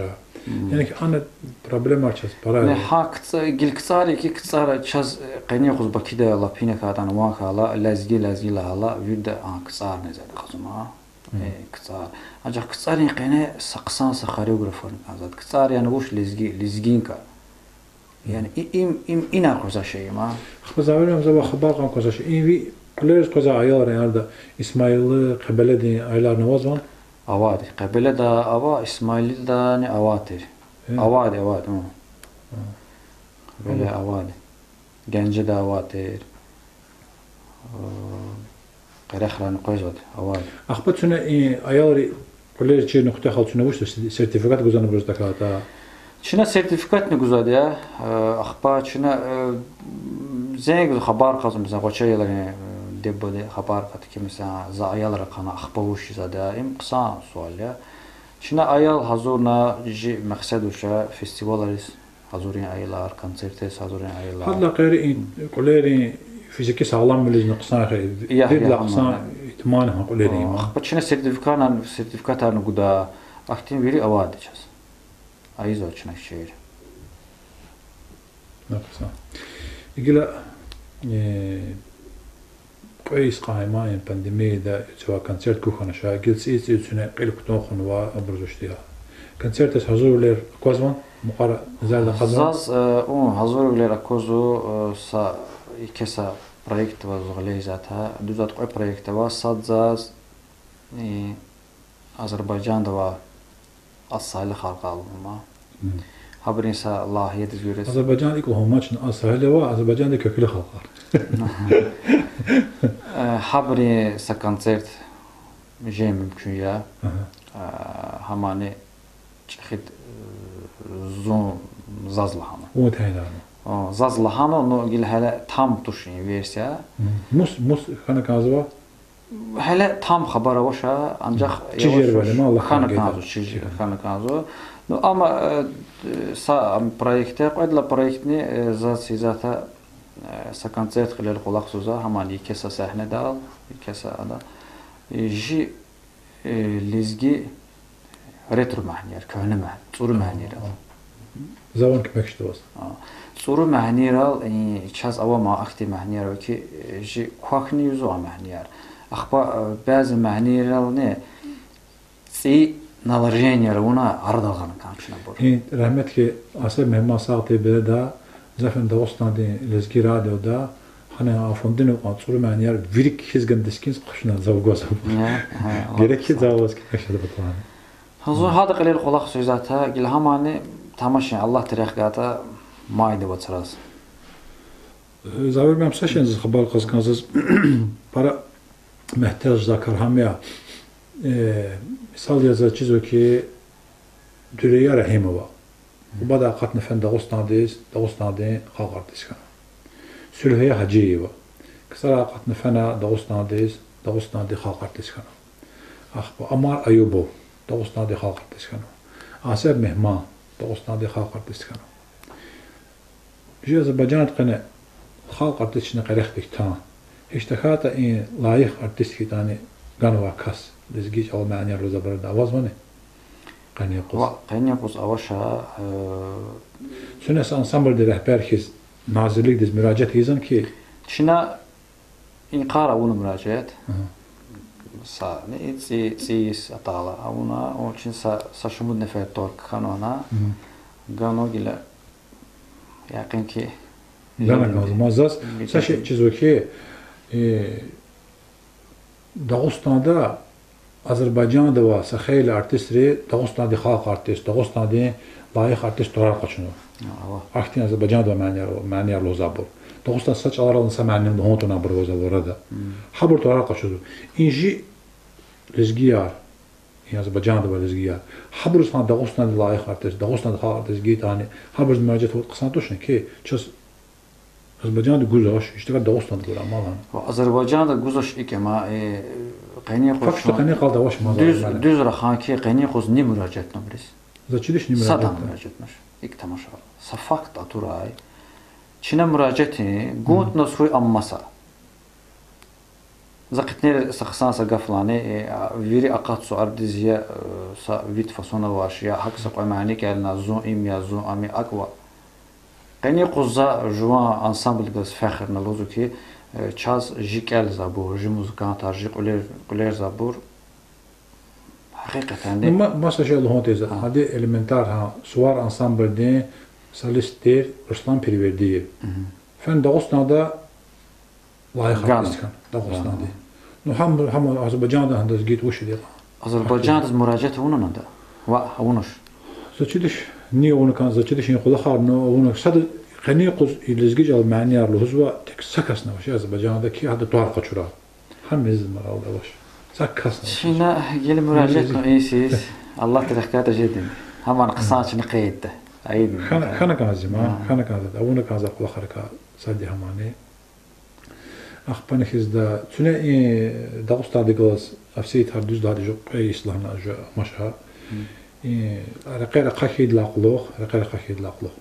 Яни хьи ана проблема чаз пара. Не, гьа КцӀ-, гила КцӀар я хьи, КцӀар чаз, э, къенин юкъуз Бакида лап гьина хьайитӀани, ван хьайила, лезги, лезги лагьайла, вирида а КцӀарни зада къазуна. Э, КцӀар. Анжах КцӀарин къене са хъсан са хореографни кӀанзавайди. КцӀар яни вуч, лезги, лезгинка. Яни и-, им, им, ина къвезвай шей я ман. Ахпа Завер Мямсаба хабар кьан кваз ша, им ви кьуьлериз къвезвай аялрин арада Исмаилдин, Къебеледин аяларни авазвани? Авайди. Къебеледа ава, Исмаилдани авай тир. Авайди, авайди, гьу. Къебеле авайди. Генжеда авай тир. Къерехрани къвезвайди, авайди. Ахпа чна и аялри кьуьлер чирна куьтягьайла чна вуч сертификат гузвани гуз тахьайтӀа? Чна сертификатни гузвайди я, ахпа чна, э, зенг гуз хабар кьазва, месела, гъвечӀи аялрин, э, диде-бубади хабар кьатӀа хьи, месела, за аялар ахъайна, ахпа вуч жезвайди я, им хъсан суал я. Чна аял гьазурна, чи мехсед вуч я, фестивалриз гьазурин аялар, концертриз гьазурин аялар. Гьадалай гъейри и кьуьлерин физики сагъламвилизни хъсан хьи, я, виридалай хъсан итимар гьа кьуьлерин я. Ахпа чна сертификатарни, сертификатарни гуда, ахьтин вири авайди чаз. Айизва чна шейэр. Гила, э, кьве йис къайма, яни пандемияда эцигай концерт кхьена ша, гила цӀийиз-цӀийиз куьне кьил кутун хьанва, абуруз вуч я. Концертдиз гьазурвилер аквазвани? Мукьвара назарда акъвазвани? Заз, э, гьазурвилер аквазва, э, са, еке са проект ава зун гъиле ийизвайди, дуьзвайди кьве проект ава, сад заз, э, Азербайжанда авай аз-сагьили халкьар лугьун ман. Гьабурун са лагьидиз гуьре. Азербайжан икӀ лугьун ман чна, аз-сагьили ава, Азербайжанда квекили халкьар. Э, гьабурун са концерт жен мумкин я. Э, гьамани чӀехид, э, зун заз лагьана. Вун тайинарна? О, заз лагьана, ну, гила гьеле там туш и версия. Мус, мус хьана кӀанзава? Гьеле там хабар авач, анжах чир яваш-яваш хьана кӀанзава, чир хьана кӀанзава. Ну, амма, э, са, ам, проект я, кьвед лагьай проектни, э, заз ийизвайди, э, са концерт кьилел кӀвалахзава, гьамани еке са сегьнедал, еке са ада. Э, чи, э, лезги ретро мянияр, куьгьне мя-, цӀуру мянияр. Завай куьмек ийида ваз. ЦӀуру мянияр, э, чаз ава ман ахьтин мянияр ава хьи, э, чи квахьна юзва а мянияр. Ахпа, э, бязи мянияр ни цӀийи наложенияр авуна арадал гъана кӀан чна абур. И рагьметлу Асеф Мегьман сагъ тир береда, за фена Дагъустандин лезги радиода, гьана а фондуни кьван цӀуру мянияр вири кхьиз гана дискинс хъвашуна зав гваз. Герек хьи завай ваз куьмек жеда батлани. Зун гьада кьилел кӀвалахзавайди, гила гьамани тамашин Аллагьди рехъ гайитӀа майда вацраз. Завер мем са шейни заз хабар кьаз кӀанзава заз, пара мягьтеж жезвай кар гьам я. Э, мисал яз заз чизва хьи, Дуьрия Рагьимова. Къубадай акъатна фена Дагъустандиз, Дагъустандин халкь артист хьана. Суьлуьгьая Гьажиева. КцӀарай акъатна фена Дагъустандиз, Дагъустандин халкь артист хьана. Ахпа Амар Аюбов, Дагъустандин халкь артист хьана. Асеф Мегьман, Дагъустандин халкь артист хьана. Чи Азербайжанда къене халкь артист чна къерехдик тан. Гьич тахьайтӀа и лайих артист хьайитӀани ганвай кас лезги чӀалал манияр лугьуз абуру авазвани? Къенин юкъуз. Ва къенин юкъуз авач, э, чна са ансамблдин регьбер хьиз назирликдиз муьражиат ийизвани хьи? Чна и кар авуна муьражиат. Са, ни, цӀи-, цӀийи йис атайла авуна, ва чна са, са шумуд нефер только хьанвай, ганва гила, якъин хьи, гана кӀанзава. Ма заз са шей чизва хьи, э, Дагъустанда Азербайжанда авай са хейлин артистри Дагъустандин халкь артист, Дагъустандин лайих артист тӀварар къачунва. Ахьтин Азербайжанда авай манияр, манияр лугьуз абур. Дагъустандин са чӀаларални са мани лугьун тавуна абур ваз авурада. Гьабур тӀварар къачузва. И чи лезгияр, Азербайжанда авай лезгияр. Гьабуруз гьа Дагъустанда лайих артист, Дагъустанда халкь артист гайитӀани, гьабуруз муражиат авуртӀа хъсан тушни хьи, чаз Азербайжанда гузвач, иштиракар Дагъустанда гурай ман лагьана. Азербайжанда гузвач икӀ ма, э, къенин юкъуз фактда къенин къалди авач ман дуьз, лагьана. Дуьз раханки къенин юкъуз ни муражиатнабуриз? Заз чидачни муражиат? Садан муражиатнач. ИкӀ тамаша. Са факт атурай. Чна муражиатин, гунтӀна хьуй амма са. За хъитнер са хъсан са гаф лагьана, э, вири акъатзава, ардиз я, э, са вид фасон авач, я гьакӀ са кьве мани кӀелна, зун им я, зун ам я, акӀ ва. Къенин юкъуз за жуван ансамблдиз фехирна лугьузва хьи, э, чаз жи кӀелзавайбур, жи музыкантар, жи кьуьлер, кьуьлерзавайбур. Гьакъикъатдани. Ну, ма-, маса шей лугьун тийиз. Гьа. Гьади элементар гьа, Сувар ансамблдин солист тир Руслан Пирвердиев. Фена Дагъустанда лайих артист хьана, Дагъустанда. Ну, гьам, гьам Азербайжанда гьадаз гайитӀа вуч ятӀа? Азербайжандиз муражиат авунани ада? Ваъ, авунач. Заз чидач, ни авуна кӀан, заз чидач и кӀвалахар, ну, авуна сада къенин юкъуз и лезги чӀал манияр лугьузва, тек са касни авач Азербайжанда хьи, гьада тӀвар къачурай. Гьам мез маралда авач. Са касни авач. Чна гила муражиат авуна инсиз, Аллагьди рехкатӀа жедин. Гьамни хъсан чна къейдда. Айдин. Хьана, хьана кӀанзава, хьана кӀанзава, авуна кӀанзавай кӀвалахрикай сад я гьамни. Ахпани хьизда, цуьне и Дагъустандихъ галаз, Овсетар дуьз лагьайди жу кьве йис лагьана жу амаша. И рекьер ахъа хьайидалай кьулухъ, рекьер ахъа хьайидалай кьулухъ.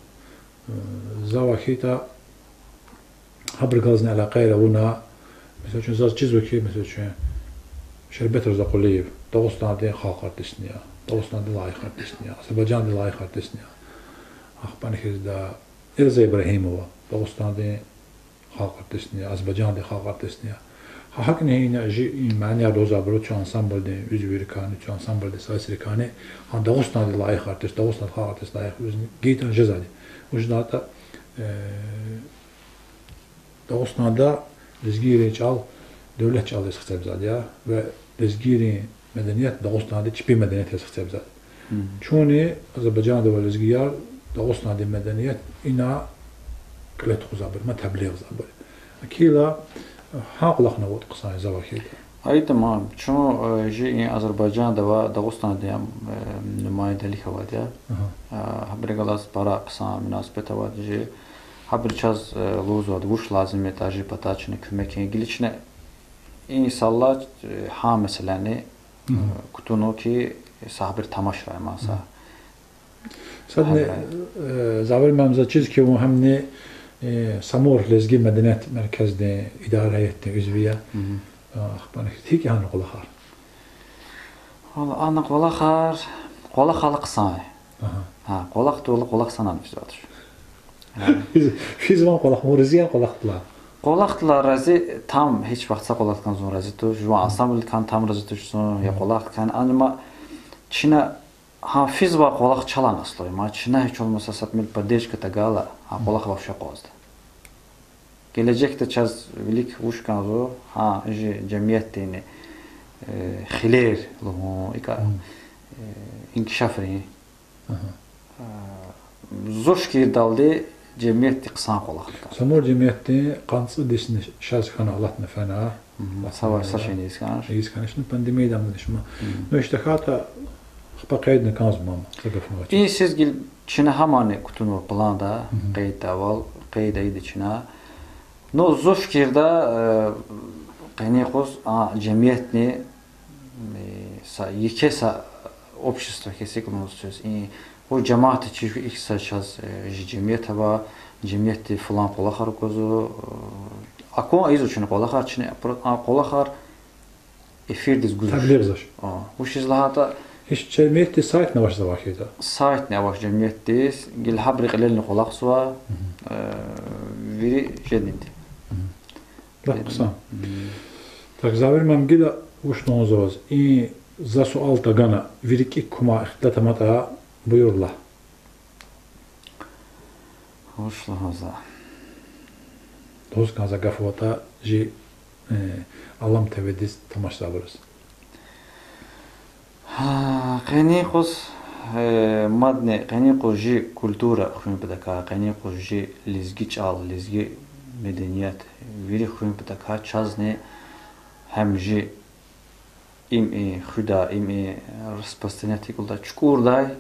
Завай хьайитӀа, гьабурухъ галазни алакъайра авуна, месела, чун заз чизва хьи, месела, чун Шербет Рзакъулиев, Дагъустандин халкь артистни я, Дагъустандин лайих артистни я, Азербайжандин лайих артистни я. Ахпани хьизда, Эльза Ибрагьимова, Дагъустандин халкь артистни я, Азербайжандин халкь артистни я. Гьа гьакӀни гьина жи и манияр лугьузвайбуру цу ансамблдин уьзвийрикайни, цу ансамблдин солистрикайни, гьа Дагъустандин лайих артист, Дагъустандин халкь артист лайих уьзни гайитӀани жезвайди. Вучиз лагьайтӀа, э, Дагъустанда лезгийрин чӀал девлет чӀал яз хцебзавайди я, ва лезгийрин меденият Дагъустанда чпин меденият яз хцебзавайди. Чунни Азербайжанда авай лезгияр Дагъустандин меденият ина кьиле тухузвайбур, ма, таблигъзавайбур. Акила гьа кӀвалахни аватӀа хъсан я завай хьайитӀа. Ай тамам, чун, э, жи и Азербайжанда ва Дагъустандин, э, нумайндалихъ авайди я. Гьабурухъ галаз пара хъсан мунасибат авайди жи. Гьабуру чаз, э, лугьузвайди вуч лазим ятӀа жи патай чна куьмек ийин. Гила чна и йисалай, э, гьа месэлани, э, кутуна хьи, са гьабур тамашрай маса. Садни, э, Завир муаллим, заз чиз хьи, вун гьамни, э, Самур лезги меденият меркездин идара гьайятдин уьзви я. Ахпани гьикӀ я гьана кӀвалахар? Валлагь, ана кӀвалахар, кӀвалахайла хъсан я. Гьа, кӀвалахдайла кӀвалах санани физвайди туш. Физ-, физвани кӀвалах, вун рази яни кӀвалахдилай? Кӏвалахдилай рази, там гьич вахт са кӏвалахдикай зун рази туш, жуван ансамблдикай там рази туш зун, я кӏвалахдикай, амма чна гьа физвай кӏвалах чалай аслу я, ма чна гьич олмаса са тӏимил поддержка тагайла, гьа кӏвалах вообще акъвазда. Гележегда чаз вилик вуч кӏанзава, гьа жи жемиятдин, э, хилер лугьун, икӏа, э, инкишафрин. Зун фикирдалди жемиятди хъсан кӏвалах лагьана. Самур жемиятдин къанни цӏуд йисни шаз хьана алатна фена. Са вач, са шейни ийиз хьанач. Ийиз хьанач, ну, пандемияди амукьнач ма. Ну, иштахьайтӏа, ахпа къейдна кӏанзава ман, са гафни авач. Инсиз гила чна гьамани кутунва планда, къейддайвал, къейд ийида чна. Ну, зун фикирда, э, къенин юкъуз а жемиятни, э, са еке са общество хьиз икӏ лугьуз чиз. И, гьа жемиятди чиз, ихьтин са чаз, э, жи жемият ава, жемиятди флан кӏвалахар аквазва, э, акун ийизва чна кӏвалахар, чна про-, а кӏвалахар эфирдиз гузвач. Таблигъзавач. А, вучиз лагьайтӏа, гьич жемиятдиз сайтни авач завай хьайитӏа. Сайтни авач жемиятдиз, гила гьабурун кьилелни кӏвалахзава, э, вири жединди. Лап хъсан. Так, Завир муаллим, гила вуч лугьузва ваз? И за суал тагана, ви рикӏик кума ихтилат аматӏа, буюр лагь. Вуч лугьузва? Лугьуз кӏанзавай гаф аватӏа жи, э, Алам ТВ-диз тамашзавайбуруз. Гьа, къенин юкъуз, э, мадни къенин юкъуз жи культура хуьн патакай, къенин юкъуз жи лезги чӏал, лезги меденият вири хуьн патакай чазни гьам жи Им и хуьда, им и распространять ийидай, чукӀурдай,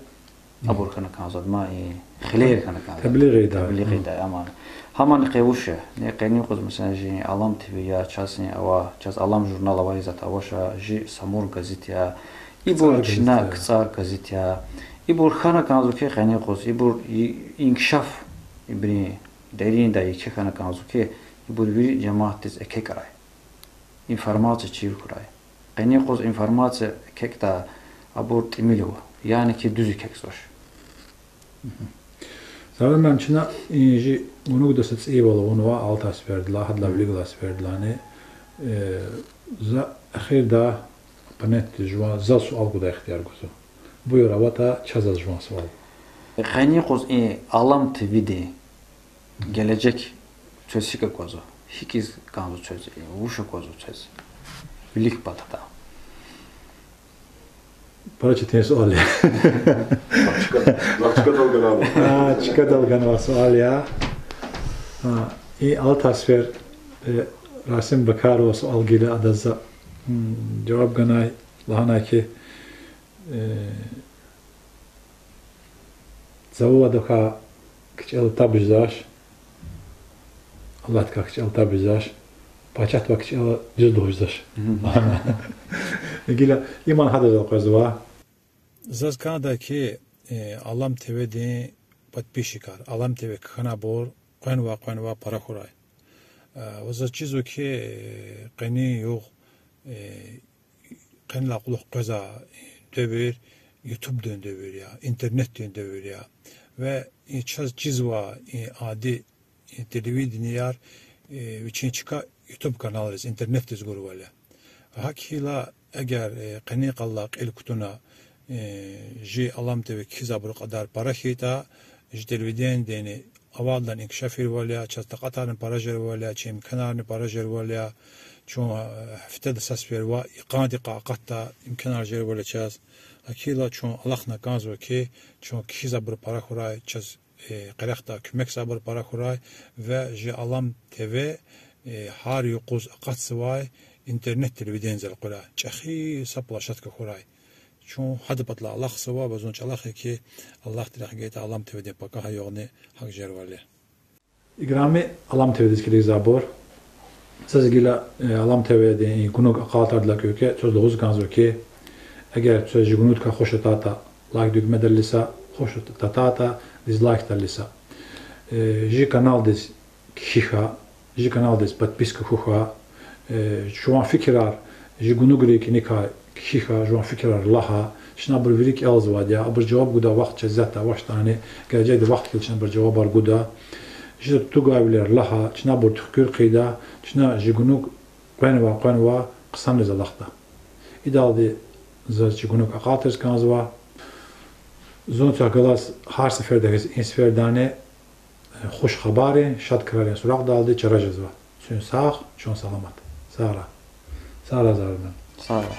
абур хьана кӀанзава, ма и хилер хьана кӀанзава. Таблигъ ийидай. Таблигъ ийидай, аман. Гьамани къе вуч я, ни къенин юкъуз, месела, жи Алам ТВ я, чаз и ава, чаз Алам журнал ава, и затӀ авач, жи Самур газет я, ибур чна, КцӀар газет я. Ибур хьана кӀанзава хьи къенин юкъуз, ибур и-, инкишаф, ибурун дериндай еке хьана кӀанзава хьи, ибур вири жемятдиз еке кӀирай. Информация чир хьурай. Къенин юкъуз информация кекда абур тӀимил ава. Яни хьи дуьз кекзавач. Зарарман, чна и жи гунугда са цӀийивал авунва, алатай сефердилай, гьадалай вилик галай сефердилайни, э, за эхирда оппонентдиз жуван, заз суал гудай ихтияр гузва. Буюр, аватӀа, чаз заз жуван суал. Къенин юкъуз и Алам ТВ-дин гележек квез гьикӀ аквазва? ГьикӀ кӀанзава квез, вуч аквазва квез вилик патада? Пара четин суал я. Чкадал ганва. А, чкадал ганва суал я. А, и алатай сефер, э, Расим Бакарова суал гайила, адаз за, м, жаваб ганай, лагьанай хьи, э, за вад вакай кичӀела таб жезвач, Аллагьдикай кичӀела таб жезвач, пачагьдивай кичӀела дуьз лугьуз жезвач. Гила иман гьадаз элкъвезва. Заз кӀандай хьи, э, Алам ТВ-дин подписчикар, Алам ТВ кхьенвайбур къвенвай-къвенвай пара хьурай. Э, ва заз чизва хьи, э, къенин югъ, э, къенлай кьулухъ къвезвай девир, ютубдин девир я, интернетдин девир я. Ва и чаз чизвай и ади, и телевидениеяр, э, вичин чка ютуб каналриз, интернетдиз гурвал я. ГьакӀ хьайила, эгер, э, къенин къалалай кьил кутуна, э, жи Алам ТВ кхьизвайбурун кьадар пара хьайитӀа, жи телевидениедини авайдалайни инкишаф ийирвал я, чаз такьатарни пара жервал я, чи имканарни пара жервал я, чун, э, гьафтеда са сефер ва йикъандихъай акъатдай имканар жервал я чаз. ГьакӀ хьайила чун алахъна кӀанзава хьи, чун кхьизвайбур пара хьурай, чаз, э, къерехдай куьмекзавайбур пара хьурай, ва жи Алам ТВ, э, гьар юкъуз акъатзавай интернет телевидение элкъуьрай, чӀехи са площадка хьурай. Чун гьадан патлай алахъзава, ва зун чӀалахъ я хьи, Аллагьди рехъ гайитӀа, Алам ТВ-дин пакагьан югъни гьакӀ жервал я. Играми Алам ТВ-диз килигзавайбур, заз гила, э, Алам ТВ-дин и гунуг акьалтӀардилай куь квез лугьуз кӀанзава хьи, эгер квез жи гунугдикай хуш атайтӀа, лайк дуьгмедал илиса, хуш атайтӀа, дизлайкдал илиса. Э, жи каналдиз кхьихь, жи каналдиз подписка хьухь, э, жуван фикирар жи гунугрин кӀаникай кхьихь, жуван фикирар лагь, чна абур вири кӀелзавайди я, абур жаваб гудай вахт чаз исятда авачтӀани, гележегда вахт хьайила чна абур жавабар гуда. Жи тугайвилер лагь, чна абур туькӀуьр хъийида, чна жи гунуг къвенвай-къвенвай хъсанриз алахъда. Идалди заз жи гунуг акьалтӀариз кӀанзава. Зун квехъ галаз гьар сеферда хьиз и сефердани, э, хуш хабаррин, шад крарин суракьдалди чара жезва. Куьн сагъ, чун саламат. Сагърай. Сагърай, Зарарман. Сагърай.